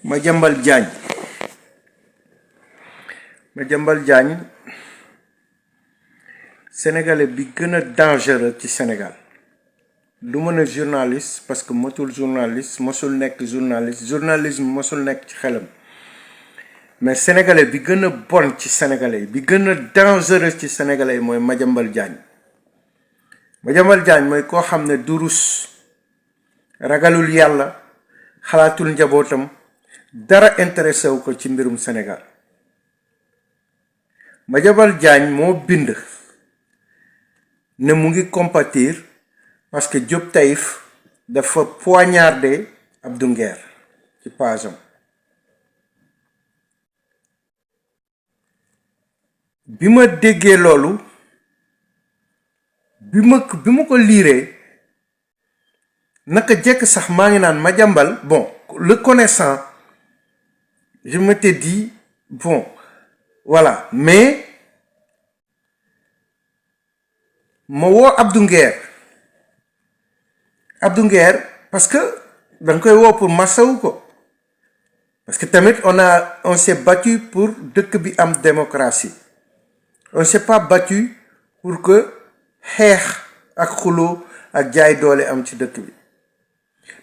Madiambal Diagne sénégalais bi gën a dangereux ci Sénégal du mën a journaliste parce que motul journaliste mosul nekk journaliste journalisme mosul nekk ci xelam mais sénégalais bi gën a bon ci sénégalais bi gën a dangereux ci sénégalais mooy Madiambal Diagne mooy koo xam ne du rus ragalul yàlla xalaatul njabootam dara intéressé wu ko ci mbirum Sénégal Madiambal Diagne moo bind ne mu ngi compatir parce que Diop Taïf dafa poignardé Abdou Nguer ci page am bi ma déggee loolu bi ma ko liiree naka jekk sax maa ngi naan Madiambal bon le connaissant je m'étais dit bon voilà mais ma woo Abdou Nguer parce que da nga koy woo pour masawu ko parce que tamit on s'est battu pour dëkk bi am démocratie on s'est pas battu pour que xeex ak xuloo ak jaay doole am ci dëkk bi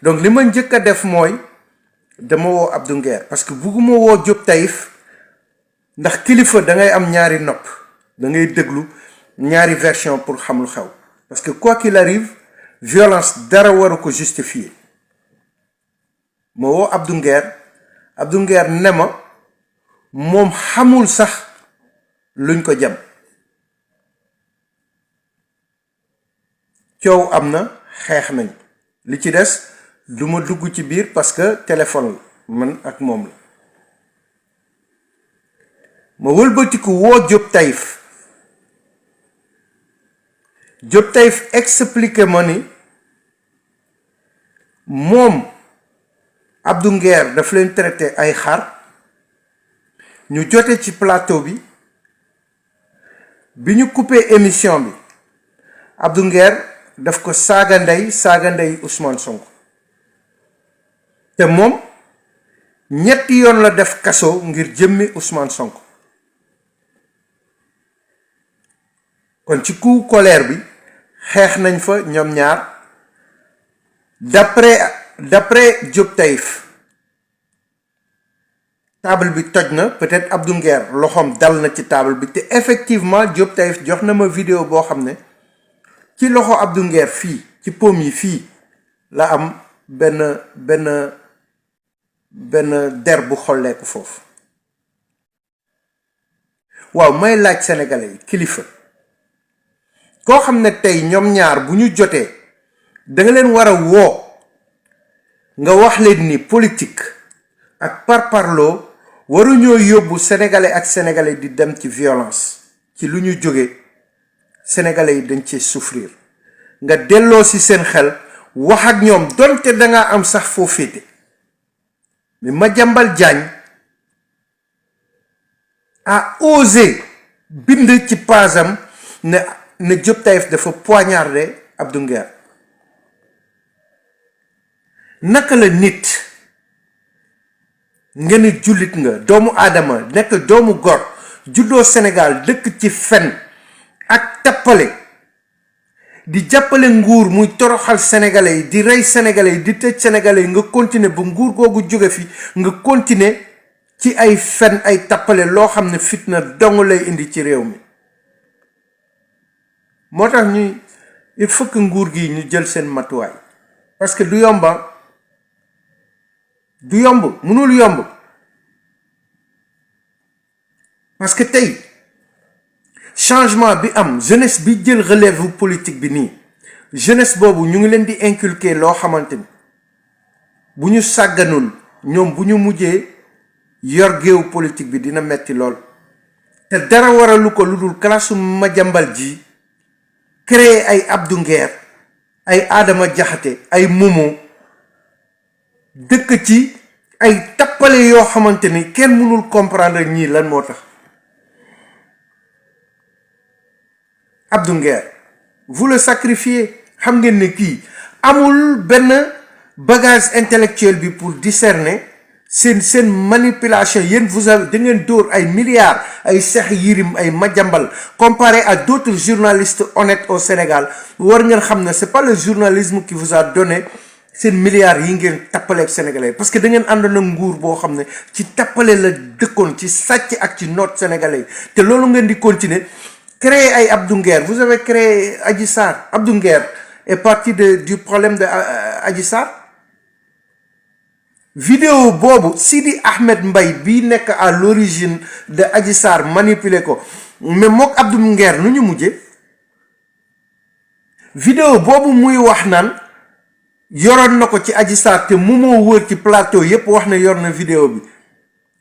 donc li ma njëkk a def mooy dama woo Abdou Nguer parce que bugguma woo Diop Taïf ndax kilifa da ngay am ñaari nopp da ngay déglu ñaari version pour xam lu xew parce que quoi qu'il arrive violence dara waru ko justifier ma woo Abdou Nguer ne ma moom xamul sax luñ ko jam coow am na xeex nañ li ci des du ma dugg ci biir parce que téléphone la man ak moom la ma wëlbatiku woo Diop Taïf expliqué ma ni moom Abdou Nguer daf leen traité ay xar ñu jote ci plateau bi ñu coupé émission bi Abdou Nguer daf ko saaga ndey Ousmane Sonko te moom ñetti yoon la def kaso ngir jëmmi Ousmane Sonko kon ci coup colère bi xeex nañ fa ñoom ñaar d'après Diop Taïf table bi toj na peut-être Abdou Nguer loxoom dal na ci table bi te effectivement Diop Taïf jox na ma vidéo boo xam ne ci loxo Abdou Nguer fii ci paume yi fii la am benn der bu xolleeku foofu waaw may laaj sénégalais yi kilifa koo xam ne tey ñoom ñaar bu ñu jotee da nga leen war a woo nga wax leen ni politique ak parparloo waruñoo yóbbu sénégalais ak sénégalais di dem ci violence ci lu ñu jóge sénégalais yi dañ cee souffrir nga delloo ci seen xel wax ak ñoom donte danga am sax foo féete mais Madiambal Diagne a osé bind ci paasam ne Diop Taïf dafa poignardé Abdou Nguer naka la nit nga ni jullit nga doomu aadama nekk doomu gor juddoo Sénégal dëkk ci fen ak tappale di jàppale nguur muy toroxal sénégalais yi di rey sénégalais yi di tëj sénégalais yi nga continuer ba nguur googu jóge fi nga continuer ci ay fen ay tappale loo xam ne fitna dong lay indi ci réew mi moo tax il faut que nguur gi ñu jël seen matuwaay parce que du yomb mënul yomb parce que tey changement bi am jeunesse bi jël relève politique bi nii jeunesse boobu ñu ngi leen di inculquer loo xamante ni bu ñu sàgganul ñoom bu ñu mujjee yor géew politique bi dina metti lool te dara waralu ko lu dul classe Madiambal ji créer ay Abdou Nguer ay Adama Diakhaté ay Momo dëkk ci ay tappale yoo xamante ni kenn mënul comprendre ñii lan moo tax Abdou Nguer vous le sacrifiez xam ngeen ne kii amul benn bagage intellectuel bi pour discerner sen manipulation yéen vous avez da ngeen dóor ay milliards ay Cheikh Yérim ay Madiambal comparé à d'autres journalistes honnêtes au Sénégal war ngeen xam ne c'est pas le journalisme qui vous a donné sen milliards yi ngeen tappale ak sénégalais parce que da ngeen àndoon ak nguur boo xam ne ci tappale la dëkkoon ci sàcc ak ci noot sénégalais te loolu ngeen di continuer créer ay Abdou Nguer. Vous avez créé Adji Sarr. Abdou Nguer est parti du problème de Adji Sarr. Vidéo bobu Sidi Ahmed Mbaye bi nek à l'origine de Adji Sarr manipuler ko mais mok Abdou Nguer nu ñu mujjé vidéo bobu muy wax nan yoron nako ci Adji Sarr te mumo wër ci plateau yépp wax na yor na vidéo bi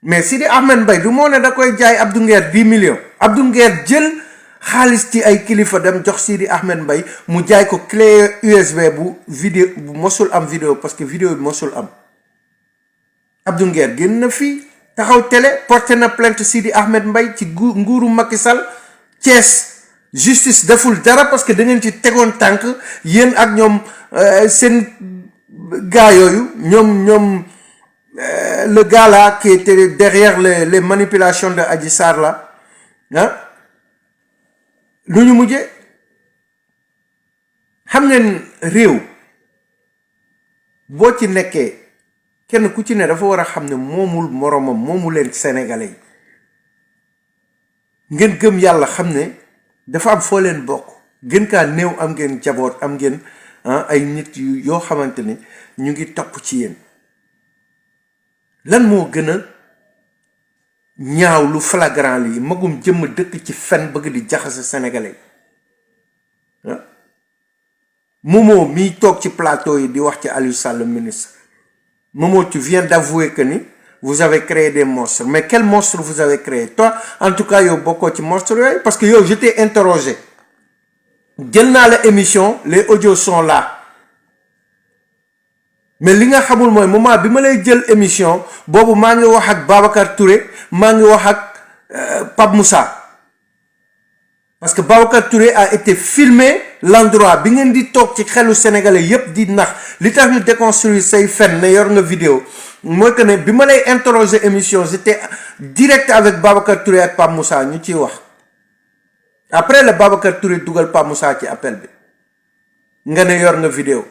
mais Sidi Ahmed Mbaye du mo ne da koy jaay Abdou Nguer 10 millions Abdou Nguer jël xaliss ci ay kilifa dem jox Sidi Ahmed Mbaye mu jaay ko clé USB bu vidéo bu mosul am vidéo parce que vidéo bi mosul am Abdou Nguer génn na fi taxaw télé porté na plainte Sidi Ahmed Mbaye ci nguuru Macky Sall Thiès justice deful dara parce que da ngeen ci tegoon tànk yéen ak ñoom seen gars yooyu ñoom le gars là qui était derrière les manipulations de Adji Sarr là ah lu ñu mujjee xam ngeen réew boo ci nekkee kenn ku ci ne dafa war a xam ne moomul moromam moomu leen sénégalais ngeen gëm yàlla xam ne dafa am foo leen bokk gën kaa néew am ngeen jaboot am ngeen ay nit yu yoo xamante ne ñu ngi topp ci yéen lan moo gën a ñaaw lu flagrant lii magum jëmm dëkk ci fen bëgg di jaxase sénégalais Momo mi toog ci plateau yi di wax ci Aliou Sall ministre Momo, tu viens d'avouer que vous avez créé des monstres. Mais quel monstre vous avez créé? Toi, en tout cas, il y a beaucoup de monstres. Parce que je t'ai interrogé. Dès l'émission, les audios sont là. Mais ce que je sais, moi, moment bi ma lay jël émission, bobu ma ngi wax ak Babacar Touré, ma ngi wax ak Pape Moussa. Parce que Babacar Touré a été filmé l'endroit bi ngeen di tok ci xelu sénégalais yépp di nax li tax ñu déconstruire say fen ne yor nga vidéo mooy que ne bi ma lay interroger émission j'étais direct avec Babacar Touré ak Pape Moussa ñu ciy wax après le Babacar Touré dugal Pape Moussa ci appel bi nga ne yor nga vidéo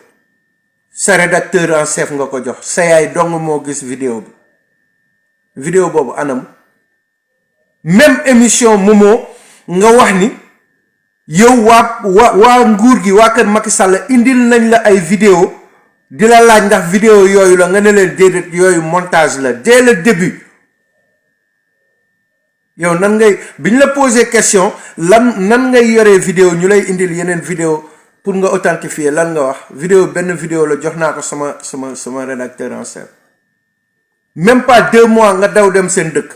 sa rédacteur en chef nga ko jox sa yaay dong moo gis vidéo boobu anam même émission Momo nga wax ni yow waa nguur gi waa kër Macky Sall indil nañ la ay vidéo di la laaj ndax vidéo yooyu la nga ne leen déedéet yooyu montage la dès le début yow nan ngay biñ la poser question nan ngay yoree vidéo ñu lay indil yeneen vidéo pour nga authentifier lan nga wax vidéo benn vidéo la jox naa ko sama rédacteur en chef même pas 2 mois nga daw dem seen dëkk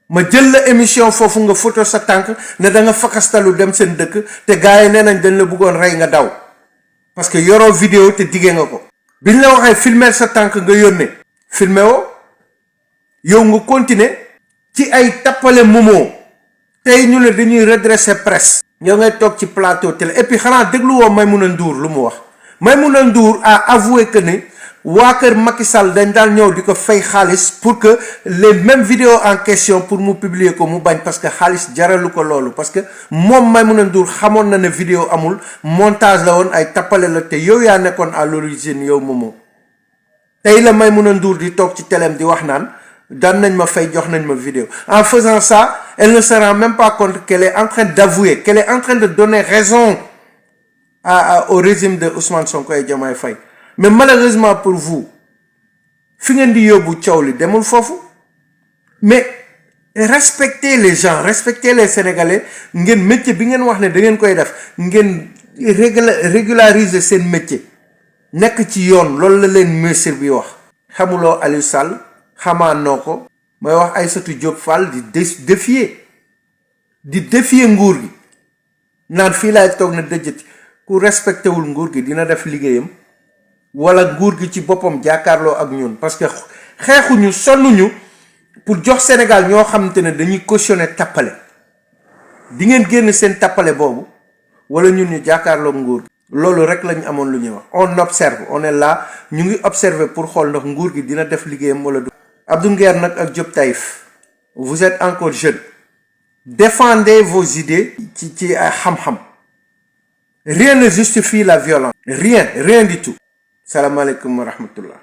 ma jël la émission fofu nga photo sa tank ne da nga fakastalu dem sen deuk te gaay nenañ dañ la bëggon ray nga daw parce que yoro vidéo te digé nga ko biñ la waxé filmer sa tank nga yonné filmé wo yow nga continuer ci ay tapalé Momo tay ñu ne dañuy redresser presse ñoo ngay tok ci plateau télé et puis xana déglu wo Maïmouna Ndour lu mu wax Maïmouna Ndour a avoué que ne waa kër Macky Sall dañ dal ñëw diko fay xaliss pour que les mêmes vidéos en question pour mu publier ko mu bañ parce que xaliss jaralu ko lolu parce que mom Maïmouna Ndour xamone na ne vidéo amul montage la won ay tapalé la te yow ya nekkon à l'origine yow Momo tay la Maïmouna Ndour di tok ci télém di wax naan dan nañ ma fay jox nañ ma vidéo en faisant ça elle ne se rend même pas compte qu'elle est en train d'avouer qu'elle est en train de donner raison au régime de Ousmane Sonko et Diomaye Faye. Mais malheureusement pour vous, fi ngeen di yobbu ciowli demul fofu. Mais respectez les gens, respectez les Sénégalais, ngeen métier bi ngeen wax ne da ngeen koy def, ngeen régulariser sen métier. Nek ci yoon loolu la leen ministre bi wax. Xamulo Aliou Sall, xamaanoo ko, may wax Aïssatou Diop Fall di défier nguur gi. Naan fii laay toog na dëjëti ku respecté wul nguur gi dina def liggéeyam. Wala nguur gi ci bopam jaakarlo ak ñun parce que xexuñu sonnuñu pour jox Sénégal ño xamantene dañuy cautionner tapalé di ngeen genn sen tapalé bobu wala ñun ñu jaakarlo nguur lolu rek lañ amone lu ñuy wax on observe on est là ñu ngi observer pour xol ndax nguur gi dina def liggéeyam wala du Abdou Nguer nag ak Diop Taïf vous êtes encore jeune défendez vos idées ci ay xam-xam rien ne justifie la violence rien du tout salaamaaleykum wa rahmatullah